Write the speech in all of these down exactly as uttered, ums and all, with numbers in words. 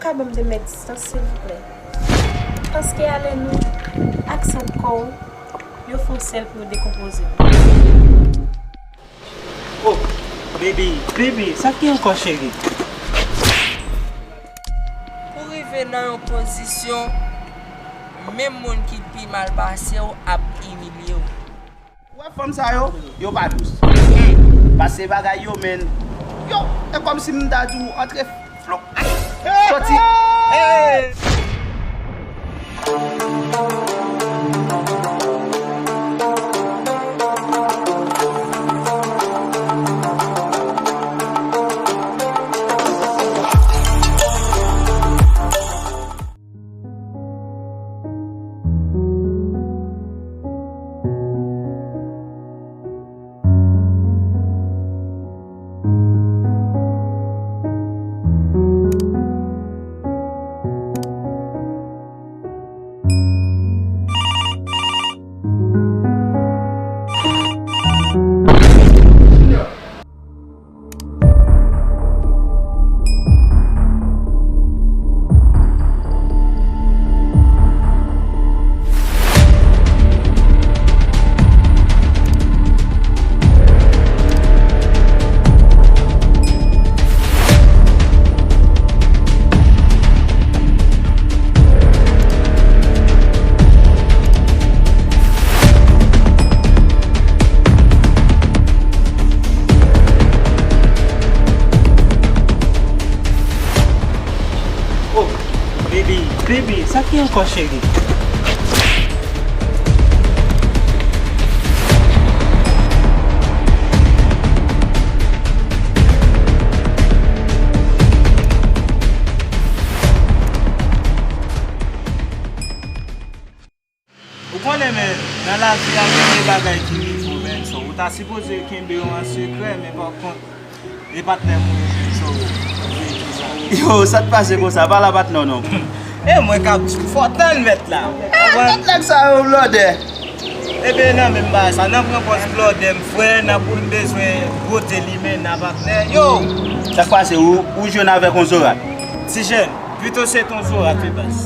Ka ban m de mèt distans, silvouplè? Paske alen nou ak sant kò w, yo fè yon sèl pou yo dekonpoze m. Oh, baby, baby, sa ki ankò, cheri? Pou rive nan yon pozisyon, menm moun ki pi mal pase w ap imilye w. Ou wè fanm sa yo, yo pa dous. Pase bagay yo, men, yo, e kòmsi m ta di w antre flou. Ay, soti. Oh, baby, baby, sa ki ankò, cheri? Ou konnen, men, nan lavi a, gen de bagay ki rive w, men, so, ou ta sipoze kenbe yo an sekrè, men pa kont, e patnè m ou ye, men, so, ou vle di sa. Yo, sa t pase konsa, pa la patnè w non. E mwen k ap di w, fò w tann mèt la. Eh, mèt nèg sa yo blòdè. Ebyen, nan menm bagay sa, nan pran pòz blòdè m, frè, nan pou n bezwen bwote limenna, patnè. Yo! Sa k pase, ou, ou jwenn avèk yon zorat? Ti jèn. Pito se t on zorat wi baz.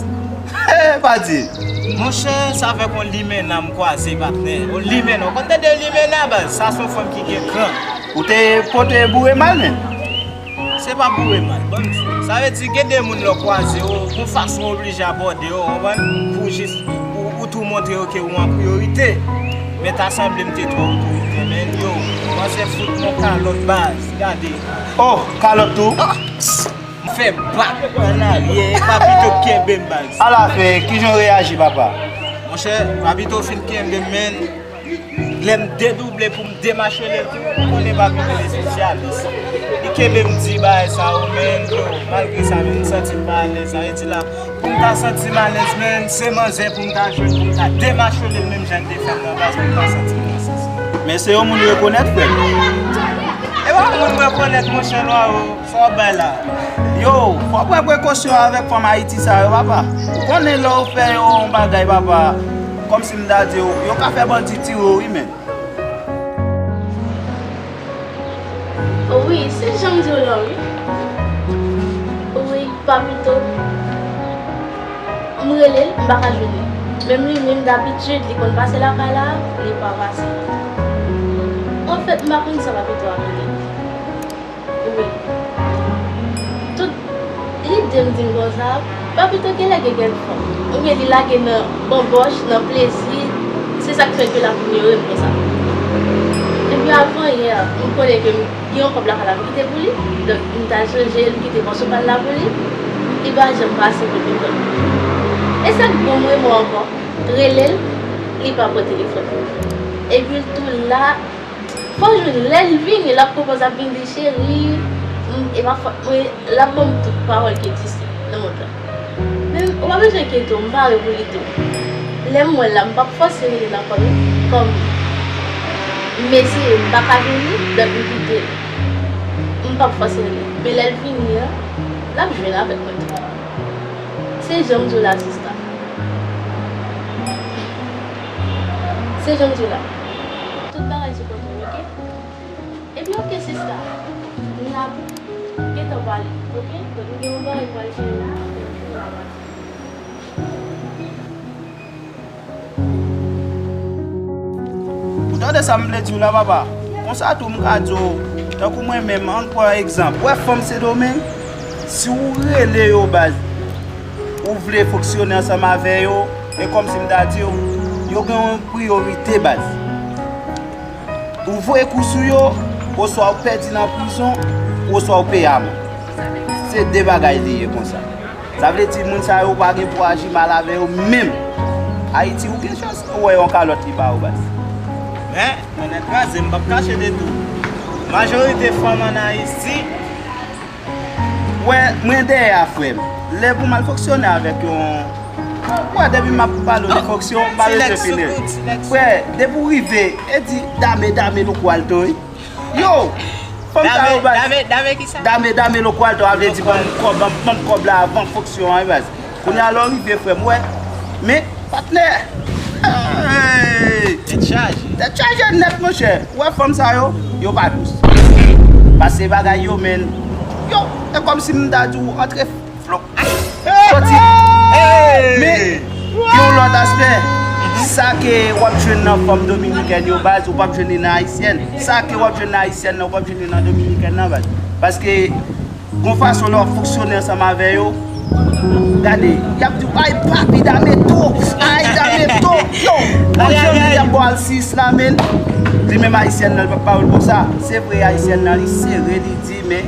He, pa di. Monchè, se avèk on limenna m kwaze, patnè. On limenna. Ou konn tande limenna, baz? Sa se on fanm ki gen kran. Ou te pote boure mal, men? Se pa boure mal, ban m di w. Sa vle di, gen de moun lè w kwaze yo, gon fason w oblije abòde yo, w konprann? Pou jis, ou, ou tou montre yo ke ou an priyorite. Men ta sanble m te twò otorite, men yo, kòmanse fout mwen kalòt, baz. Gade. Oh, kalòt tou? M fè bak an aryè, Papito kenbe m, baz. Ala fè, kijan w reyaji, papa? Monchè, Papito fin kenbe m, men lè m dedouble pou m demachole l tou, ou konnen Papito se espesyalis. Li kenbe m di bagay sa yo, men yo, malgre sa, men m santi m pa alèz, sa vle di la, pou m ta santi m alèz, men se manzè pou m ta jwenn, pou m ta demachole l menm jan l te fè m nan baz pou m ta santi m nan sans. Men se yon moun rekonèt, frè m. E pa moun rekonèt, monchè, lwa o. Sa w ap bay la? Yo, fò w pran prekosyon avèk fanm Ayiti sa yo, papa. Ou konnen lè w fè yo yon bagay, papa, kòmsi m ta di w, yo ka fè bandi tire w wi, men. Wi, se jan m di w la, wi. Wi, Papito. M rele l, m pa ka jwenn li. Menm li menm, dabitid, li konn pase lakay la, li pa pase. Anfèt, m pa konn sa Papito ap rele. Wi. Tout lide m di m konsa, Papito genlè gen kèk fanm. Oubyen li lage nan banbòch, nan plezi, se sa k fè ke l ap inyore m konsa. Epi avan yè, m konnen ke m gen yon kòb lakay la m kite pou li, donk m t al chanje, m kite mòso pa l la pou li, li pa janm pase kote m. E sa k bon m remò ankò, rele l, li pa pran telefòn. Epi l tou la, fò jwenn lè l vini, l ap konpoze, ap vin di, cheri, m, e pa fòt mwen, l ap ban m tout pawòl ki egziste nan mond lan. Men ou pa bezwen enkyete w, m pare pou li tou. Lè m wè l la, m p ap fòse rele l ankò non. Kòm m eseye, m pa ka jwenn li, donk m kite l. M p ap fòse rele l. Men lè l vini an, l ap jwenn avèk mwen tou. Se jan m di w la, sista. Se jan m di w la. Tout bagay sou kontwòl, oke? Epi oke sista, n ap gentan pale, oke? Donk m gen yon bagay m pral fè la. Tande sa m vle di w la, papa. Konsa tou m ka di w, tankou mwen menm, ann pran egzanp. Ou wè fanm Sendomeng, si w rele yo baz, ou vle fonksyone ansanm avè yo, e kòmsi m ta di w, yo gen yon priyorite baz. Ou voye kou sou yo, oswa ou pèdi nan prizon, oswa ou peye amàn. Se de bagay li ye konsa. Sa vle di moun sa yo pa gen pou aji mal avè yo menm. Ayiti, ou gen chans pou wè yon kalòt li ba ou baz. Men, mwen nèt kraze, m p ap kache de tou. Majorite fanm ann Ayiti, wè, mwen dèyè a, frè m. Lè pou m al fonksyone avèk yon, wè, depi m ap pale w de fonksyon, m pa bezwen fini. Frè, depi w rive, e di dame, dame, louko alto, wi. Yo! Fanm sa yo baz. Dame, dame, dame ki sa? Dame, dame, louko alto, a vle di ban m kòb, ban m, ban m kòb la avan fonksyon an, wi baz. Kounye a lè w rive, frè m, wè. Men, patnè! Hey! Tèt chaje. Tèt chaje nèt, monchè. Ou wè fanm sa yo, yo pa dous. Pase bagay yo, men, yo, e kòmsi m ta di w antre flou. Soti. Men, gen yon lòt aspè. Sa ke w ap jwenn nan fanm dominikèn yo, baz, ou p ap jwenn li nan ayisyèn. Sa ke w ap jwenn nan ayisyèn nan, ou p ap jwenn li nan dominikèn nan, baz. Paske gon fason lè w ap fonksyone ansanm avè yo, gade, y ap di w, "Ay, papi, dame to, ay, dame to." Yo, gon jan menm y ap ba w alsiyis la, men li menm ayisyèn nan, li p ap ba w l konsa. Se vre, ayisyèn nan, li sere, li di, men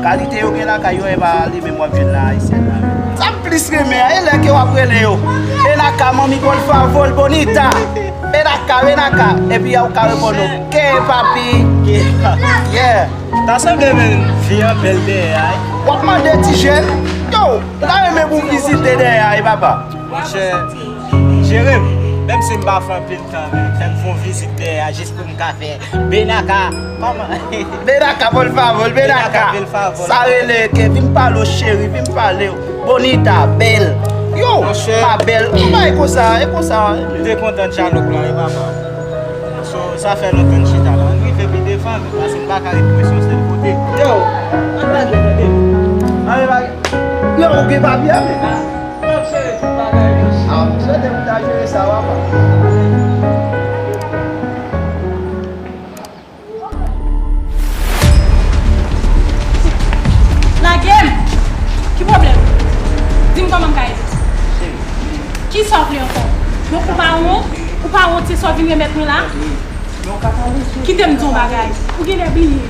kalite yo gen lakay yo, e pa li menm w ap jwenn nan ayisyèn nan, men. Sa m plis renmen an, e lè ke w ap rele yo, "Ven acá, mami, por favor, bonita. Ven acá, ven acá." Epi y a ou ka reponn yo, "Qué, papi?" Yeah. Ta sanble menm vi an bèl dèyè a, wi. W ap mande ti jèn, yo, m ta renmen pou m vizite dèyè a, wi, papa. Monchè, jere m, menm si m pa fè anpil tan, men fè m fè yon vizit dèyè a jis pou m ka fè ven acá, kòman? Ven acá, por favor, ven acá. Ven acá, por favor. Sa rele ke vin pale w cheri, vin pale w bonita, bèl. Yo, monchè, ma bèl. Yon bagay konsa, e konsa. M te kontan dyalòg la, wi, papa. So, sa fè lontan n chita la. Ann rive pi devan, men, paske m pa ka ret pran yon sèl kote. Yo, ann lage, tande. Ann lage. Yo, ou gen papye a, men. Ah, m swete m ta jere sa, papa. Lage m! Ki pwoblèm? Di m kòman m ka ede w. Kisa w vle ankò? Donk ou pa wont? Ou pa wont se sa w vin remèt mwen la? Kite m di w yon bagay. Ou genlè bliye.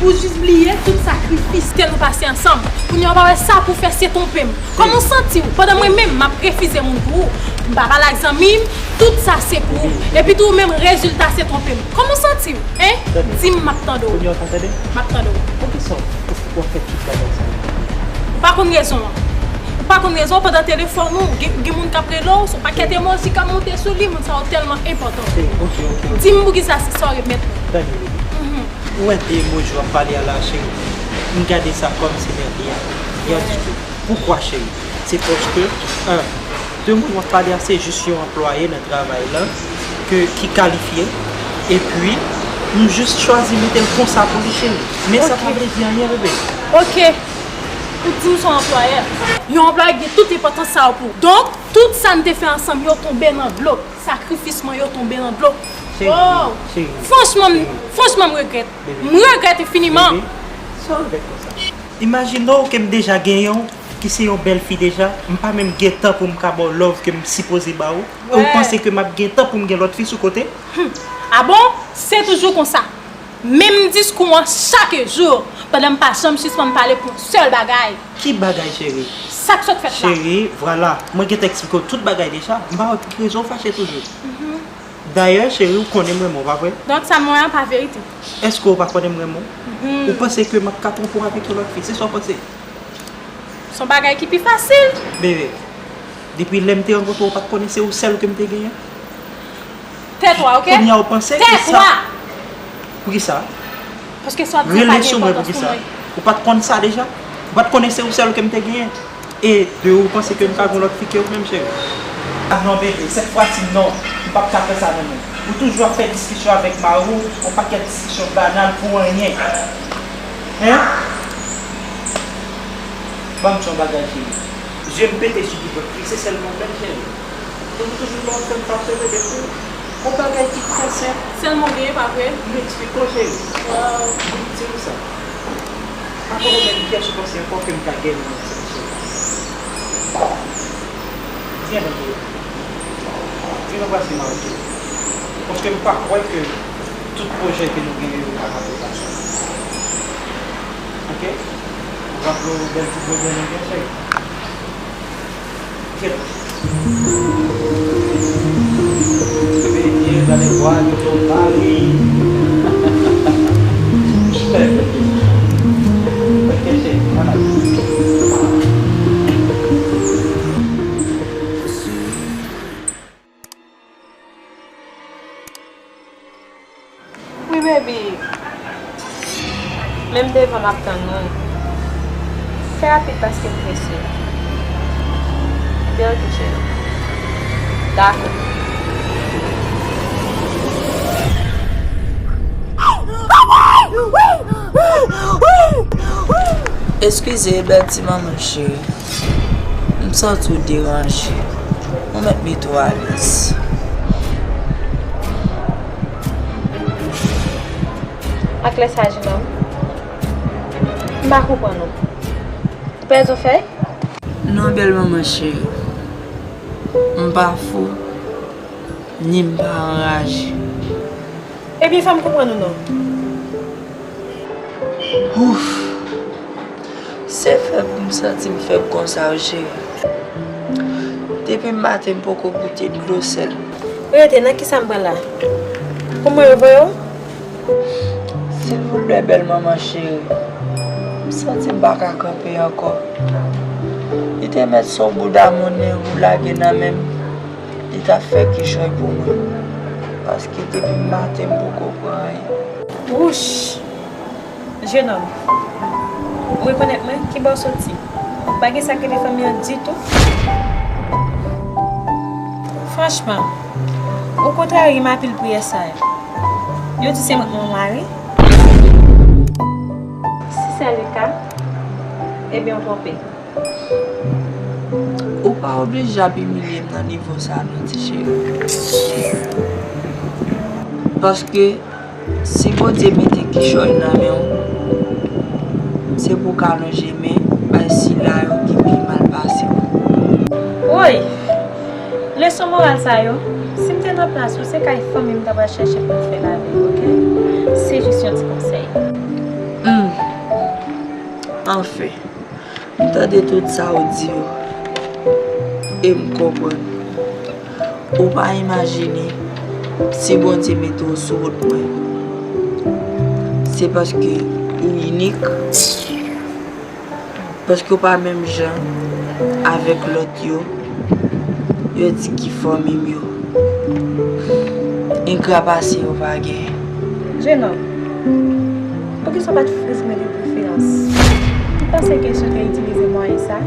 Ou jis bliye tout sakrifis ke nou pase ansanm. Kounye a w pa wè sa pou w fè se twonpe m. Kòman w santi w pandan mwen menm m ap refize moun pou ou? M pa pale ak zanmi m, tout sa se pou ou. Epi tou ou menm rezilta se twonpe m. Kòman w santi w? Hein? Di m, m ap tande w. Kounye a w ka tande? M ap tande w. Poukisa w, w ap fè tout bagay sa yo? Ou pa konn rezon an. Ou pa konn rezon an, pandan telefòn ou, gen, gen moun k ap rele w, se yon pakèt emoji k ap monte sou li, moun sa yo tèlman enpòtan. Di m poukisa se sa w remèt mwen. Tande, bebe. Ou wè de emoji w ap pale a la, cheri? M gade sa kòm se mèveye. Rien du tout. Poukwa, cheri? Se paske, en, de moun w ap pale a se jis yon anplwaye nan travay la ke, ki kalifye. Epi, m jis chwazi mete l konsa pou li, cheri. Men sa pa vle di anyen, bebe. Ok. Ou di m se yon anplwayè. Yon anplwaye ki gen tout enpòtans sa yo pou ou. Donk, tout sa n te fè ansanm yo tonbe nan dlo. Sakrifis mwen yo tonbe nan dlo. Cheri, oh, cheri, franchman, m, cheri, franchman, m regrèt. Bebe. M regrèt enfiniman. Bebe, sa w regrèt konsa? Imajine w ke m deja genyen w, ki se yon bèl fi deja, m pa menm gen tan pou m ka ba w love ke m sipoze ba w. E w panse ke m ap gen tan pou m gen lòt fi sou kote? Hmm. A bon? Se toujou konsa. Menm diskou an chak jou, pandan m pa janm sispann pale pou yon sèl bagay. Ki bagay, cheri? Sa k sot fèt la? Cheri, vwala, mwen gentan eksplike w tout bagay deja. M pa wè pou ki rezon w fache toujou. Dayè, cheri, ou konnen m renmen w, pa vre? Donk, sa m wè an pa verite. Èske w pa konnen m renmen w? Ou panse ke m ap ka twonpe w avèk yon lòt fi? Se sa w panse? Se yon bagay ki pi fasil. Bebe, depi lè m te rankontre w, ou pa t konnen se ou sèl ke m te genyen? Tètwa, ok? Kounye a ou panse ke sa. Tètwa! Poukisa? Paske sa w ap di pa gen enpòtans pou mwen. Rele sou mwen poukisa? Ou pa t konn sa deja? Ou pa t konnen se ou sèl ke m te genyen? E de ou panse ke m ka gen lòt fi ke ou menm, cheri? Ah non, bebe, sèt fwa si non, m p ap ka fè sa non, non. Ou toujou ap fè diskisyon avèk mari w, yon pakèt diskisyon banal pou anyen. Hein? Ban m di yon bagay, cheri. Je m pete sou tout lòt fi, se sèlman ou menm, cheri. Donk ou toujou pa fè m pase bebe pou ou. Yon bagay ki trè senp. Sèlman w genyen, pa vre? M eksplike w, cheri. Waw. M di w sa. Ankò yon lè m pyès ou panse ankò ke m ka gen nan sèl cheri. Vin ann antre. Vin anbrase m avè m. Paske m pa kwè ke tout pwojè ke nou genyen yo kapab realize. Oke? Ou raple w bèl ti pwojè nou gen, cheri? Vin antre. Bebe, gade bwa, yo, yo, Paris. Oke, cheri, ann ale. Wi, baby. Menm devan m ap tann ou. Fè rapid paske m prese. Byen, ok, cheri. Dakò. Eskize, bèl ti manman cheri. M santi w deranje. Ou mèt mete w alèz. Ak lè sa, jenòm, m pa konprann ou. Ou pèdi w fèy? Non, bèl manman cheri. M pa fou, ni m pa anraje. Ebyen, fè m konprann ou non. Ouf! Se fèb m santi m fèb konsa, wi, cheri. Depi maten, m poko goute dlo sèl. Rete, nan kisa m pran la? Pou mwen revoye w? Silvouplè, bèl manman cheri. M santi m pa ka kanpe ankò. Li te mèt se yon bouda monnen ou lage nan men m. Li t ap fè kichòy pou mwen. Paske depi maten, m poko pran anyen. Wouch! Jenòm, ou rekonèt mwen? Kibò w soti? Ou pa gen sa k rele fanmi an ditou? Franchman, ou kontrarye m anpil priyè sa yo. Yo di se mwen k manman mari. Si se le ka, ebyen w twonpe. Ou pa oblije ap imilye m nan nivo sa non, ti cheri. Paske si Bondye mete kichòy nan men w, se pou w ka lonje men bay sila yo ki pi mal pase w. Woy! Leson moral sa yo, si m te nan plas ou, se kay fanmi m ta pral chèche pou m fè lavi, oke? Se jis yon ti konsèy. Hmm. Anfen. M tande tout sa w di yo, e m konprann. Ou pa imajine si Bondye mete w sou wout mwen. Se paske ou inik, paske w pa menm jan avèk lòt yo, yo di ki fanmi m yo. Engra pase yo pa gen. Jenòm, poukisa w pa t friz mwen de preferans? M panse ke si w te itilize mwayen sa,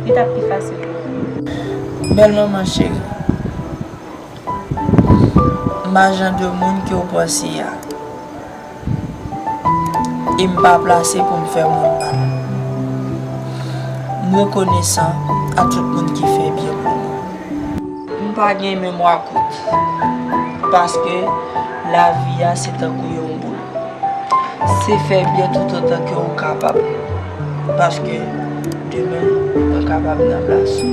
li t ap pi fasil pou ou. Bèl manman cheri, m pa jan de moun ke w panse a. E m pa plase pou m fè moun mal. M rekonesan a tout moun ki fè byen pou mwen. M pa gen memwa kout, paske lavi a se tankou yon boul. Se fè byen toutotan ke ou kapab, paske demen mwen kapab nan plas ou.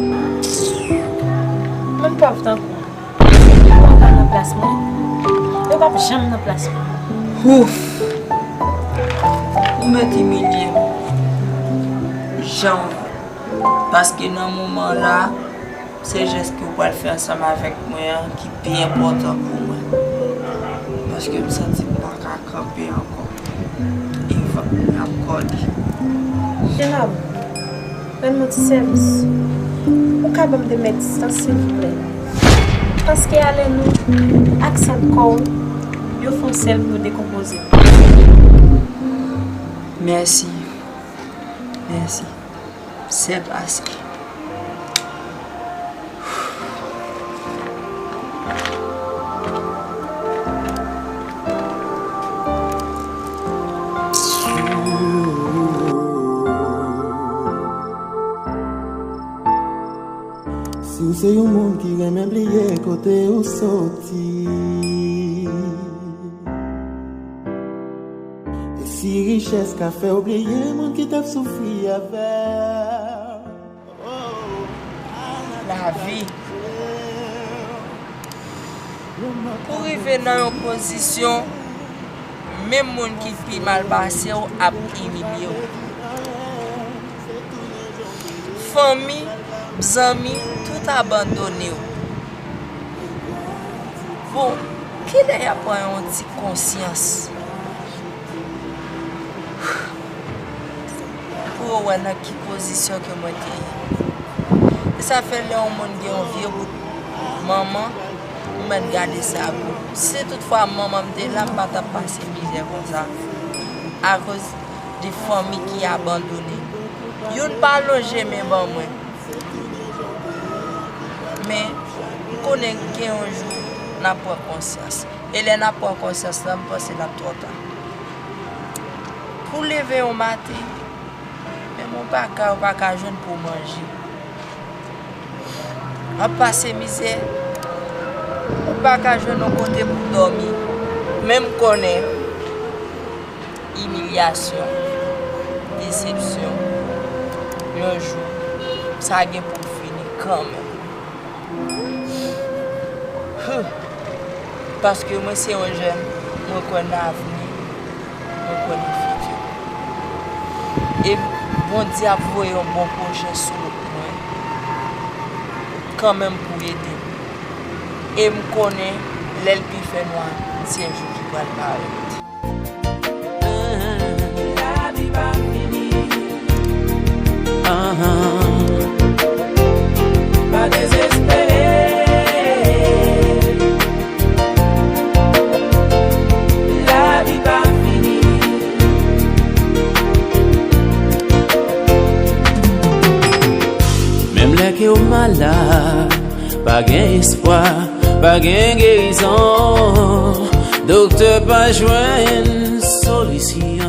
Moun pòv tankou w pa ka nan plas mwen, yo p ap janm nan plas mwen. Ouf! Ou mèt imilye m jan w vle, paske nan moman la, se jès ke w pral fè ansanm avèk mwen an ki pi enpòtan pou mwen. Paske m santi m pa ka kanpe ankò. E vant mwen ap kòle. Jenòm, rann mwen ti sèvis. Ou ka ban m de mèt distans, silvouplè? Paske alen nou ak sant kò w, yo fè yon sèl pou yo dekonpoze. Mèsi. Mèsi. Sèl paske. Si w se yon moun ki renmen bliye kote ou soti, Si richès ka fè w bliye moun ki t ap soufri avè w. Lavi. Pou rive nan yon pozisyon, menm moun ki pi mal pase w ap imilye w. Fanmi, zanmi, tout abandone w. Bon, kilè y ap pran yon ti konsyans? Pou yo wè nan ki pozisyon ke mwen te ye. E sa fè lè yon moun gen yon vye bout manman, ou mèt gade sa gou. Si toutfwa manman m te la, m pa t ap pase mizè konsa. Akoz de fanmi ki abandone. Youn pa lonje men ban mwen. Men, m konnen gen yon jou n ap pran konsyans. E lè n ap pran konsyans lan, m panse l ap twò ta. Pou leve yon maten, menm yon pa ka, ou pa ka jwenn pou w manje. W ap pase mizè, ou pa ka jwenn yon kote pou w dòmi. Men m konnen imilyasyon, desepsyon, yon jou, sa gen pou l fini kanmenm. Huh. Paske mwen se yon jèn, mwen kwè nan avni, mwen kwè nan fiti. E Bondye ap voye yon bon pwojè sou wout mwen, kanmenm pou ede m. E m konnen, lè l pi fè nwa, se yon jou ki pral parèt. Pa dezespere, lavi pa fini. Menm lè ke w malad, pa gen espwa, pa gen gerizon. Doktè pa jwenn solisyon.